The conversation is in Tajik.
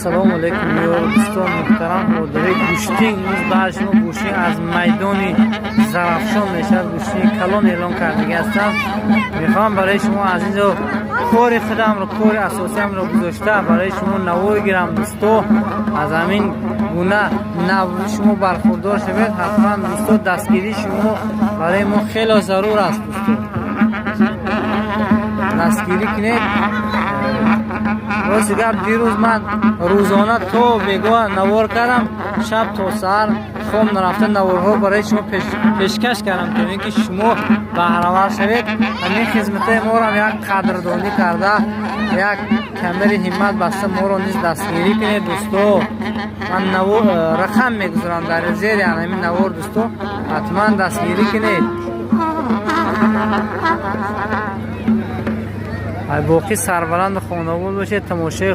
Ассалому алайкум, ёр, дӯстон муҳтарам, ҳозири гӯштин. Имрӯз баъд шумо гӯштин аз майдони Зарафшон мешавад. Гӯштини калон эълон кардагӣ ҳастам. Мехоҳам барои шумо аз инҷо кори худамро, кори асосиамро гузошта, барои шумо навор гирам. Дӯсто, аз ҳамин гуна навори шумо бархурдор шавед. Ҳатман, дӯсто, дастгирии шумо барои мо хело зарур аст. Дӯсто, дастгирӣ кунед. Рости гап, дирӯз ман рӯзона то бегоҳ навор кардам, шаб то саҳар хом нарафта наворҳо барои шумо пешкаш кардам, то ин ки шумо баҳравар шавед. Ҳамин хизматҳои моро як қадрдонӣ карда, як камари ҳиммат баста, моро низ дастгирӣ кунед. Дӯсто, ман рақам мегузорам дар зери ҳамин навор. Дӯсто, ҳатман дастгирӣ кунед. Боқӣ сарбаланду хонавод бошед. Тамошои